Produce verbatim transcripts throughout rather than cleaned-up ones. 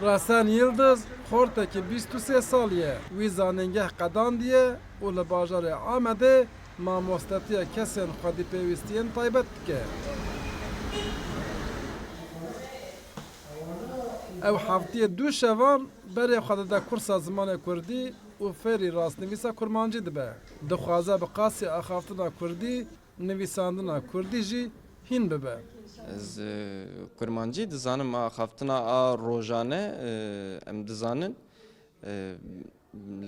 Resen Yildiz xortekî bîst û sê salî ye. Wî zanîngeh qedandiye û li bajarê Amedê mamostetiya kesên xwedî pêwîstiyên taybet dike. Ew heftiyê du şevan berê xwe dide kursa zimanê kurdî û fêrî rastnivîsa kurmancî dibe. Dixwaze bi qasî axaftina kurdî, nivîsandina kurdî jî hîn bibe. Ez, e, kurmancî dizanim, axaftina a rojane, e, em dizanin. E,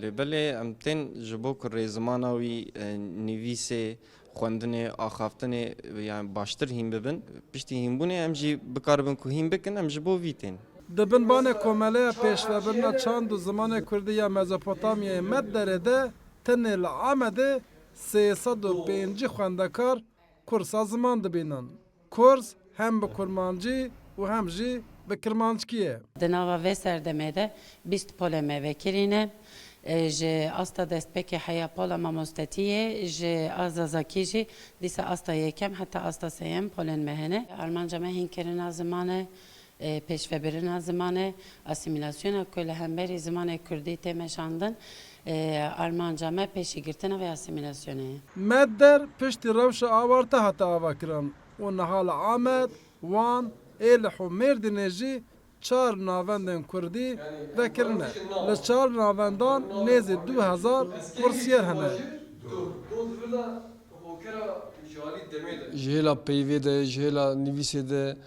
lê belê em tên ji bo ku rêzimana wî, e, nivîsê, xwendinê, axaftinê, yani baştir hîn bibin. Piştî hînbûnê em jî bikaribin ku hîn bikin, em ji bo vî tên. Di bin banê Komeleya Pêşvebirina Çand û Zimanê Kurdî ya Mezopotamyayê Medderê de tenê li Amedê sê sed û pêncî xwendekar kursa ziman dibînin. Kurs hem bi kurmancî û hem jî bi kirmanckî ye. Di nava vê serdemê de bîst polên me vekirî ne. E, ji asta destpêkê heya pola mamostetiyê, ji a zazakî jî dîsa asta yekem heta asta sêyem polên me hene. Armanca me hînkirina ziman e, e, pêşvebirina ziman e, asîmîlasyona ku li hemberî zimanê kurdî tê meşandin, e, armanca me pêşîgirtina vê asîmîlasyonê ye. Medder piştî rewşa awarte hate avakirin û niha li Amed, Wan, Êlih û Mêrdînê jî çar navendên kurdî vekirine. Li çar navendan nêzî du hezar kursiyer hene. Ji hêla peyvê de, ji hêla nivîsê de,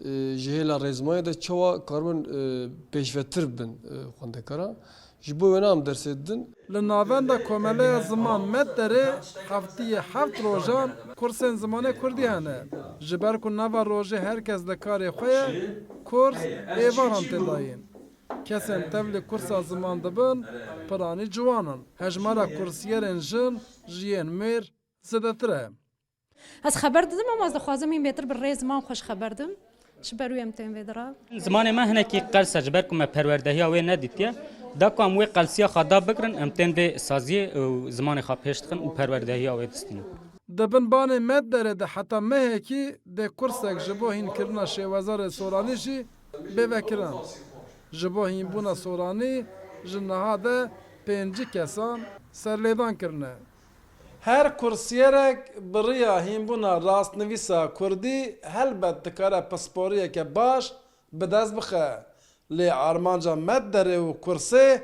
e, ji hêla rêzmayê de çawa karibin, e, pêşvetir bin, e, xwendekaran. Ji bo wêne em dersê didin. Li Navenda Komeleya Ziman Medderê heftiyê heft rojan kursên zimanê kurdî hene. Ji ber ku nava rojê her kes li karê xwe ye, kurs êvaran tê dayîn. Kesên tevlî kursa ziman dibin, piranî ciwan in. Hejmara kursiyerên jin ji yên mêr zêdetir e. Ez xeber didim, ama ez dixwazim hîn bêtir bi rê ziman xwe ji xeber dim. Ji ber wî em tên vê dira. Zimanê me hinekî qels e, ji ber ku me perwerdehiya wê nedîtiye. Da ku em wê qelsiya xwe da bigirin, em tên vê saziyê û zimanê xwe pêş dixin û perwerdehiya wê distînin. Di bin banê Medderê de heta mehekî dê kursek ji bo hînkirina şêwezarê soranî jî bê vekirin. Ji bo hînbûna soranî ji niha de pêncî kesan serlêdan kirine. Her kursiyerek bi riya hînbûna rastnivîsa kurdî helbet dikare pisporiyeke baş bi dest bixe. Lê armanca Medderê û kursê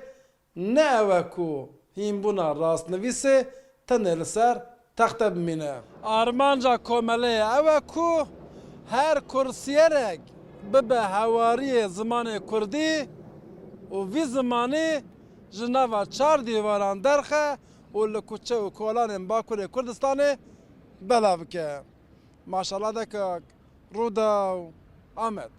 ne ew e ku hînbûna rastnivîsê tenê li ser texte bimîne. Armanca komeleyê ew e ku her kursiyerek bibe hewariyê zimanê kurdî û vî zimanî ji nava çar dîvaran derxe û li kuçe û kolanên Bakurê Kurdistanê belav bike. Maşallah dekak, Rûdaw, Amed.